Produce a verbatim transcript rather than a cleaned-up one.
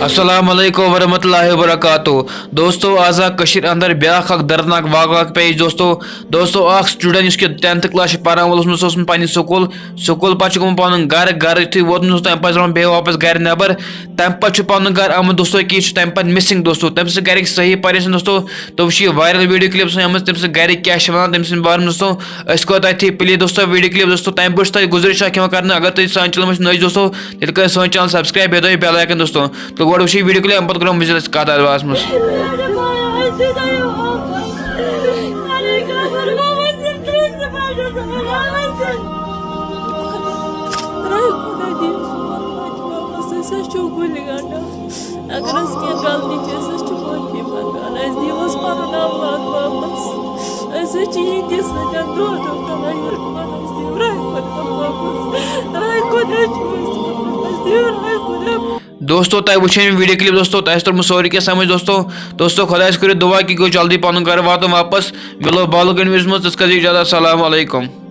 السلام علیکم ورحمۃ اللہ وبرکاتہ۔ دوستو، آز آو کٔشیٖرِ اندر بیٛاکھ اکھ دردناک واقعہ پیش۔ دوستو، دوستو، اکھ student یُس کہِ tenth class چھُ پران وول اوسمُت، سُہ اوسمُت پننہِ سکوٗل، سکوٗل پتہٕ چھُ گوٚمُت پنُن گرٕ، گرٕ یُتھُے ووتمُت اوس، تمہِ پتہٕ چھُ آمُت بیٚیہِ واپس گرِ نٮ۪بر۔ تمہِ پتہٕ چھُ پنُن گرٕ آمُت دوستو، کہِ یہِ چھُ تمہِ پتہٕ missing دوستو۔ تمہِ سۭتۍ گرِکۍ صحیح پریشان دوستو۔ تہٕ وٕچھِو یہِ viral video clip سُہ آمٕژ، تٔمۍ سٕنٛدۍ گرِکۍ کیٛاہ چھِ وَنان تٔمۍ سٕنٛدِ بارَس منٛز دوستو۔ أسۍ کوٚر تۄہہِ تھی please دوستو، video clip دوستو، تَمہِ برٛونٛہہ چھِ تۄہہِ گُزٲرِش اَکھ یِوان کرنہٕ، اگر تُہۍ سانہِ channel منٛز چھِو نٔے دوستو، تیٚلہِ کٔرِو سٲنۍ channel subscribe، بیٚیہِ دٲیِو bell icon دوستو۔ تہٕ گۄڈٕ وٕچھِو یہِ video clip، اَمہِ پَتہٕ کَرو وٕچھِو أسۍ کَتھ اَتھ بارَس منٛز۔ راے خۄدا دِیِو سون بچہٕ واپس، أسۍ حظ چھِو گُلہِ گنڈا۔ اگر أسۍ کینٛہہ غلطی چھِ، أسۍ حظ چھِ معٲفی منٛگان، اَسہِ دِیِو حظ پنُن اولاد واپس۔ أسۍ حظ چھِ ییٖتِس سۭتۍ دۄہ دۄہ کران، یہِ پانَس دِیِو راے خۄدا واپس۔ راے خۄدا چھِو أسۍ واپس، اَسہِ دِیِو راے خۄدا۔ دوستو، تۄہہِ وٕچھو یِم video clip دوستو، تۄہہِ آسہِ توٚرمُت سورُے کینٛہہ سمجھ دوستو۔ دوستو، خۄدایَس کٔرِو دُعا کہِ گوٚو جلدی پنُن گرٕ واتُن واپس۔ مِلو بالکل news منٛز، تِژھ کَتھ چھِ اجازت۔ السلام علیکم۔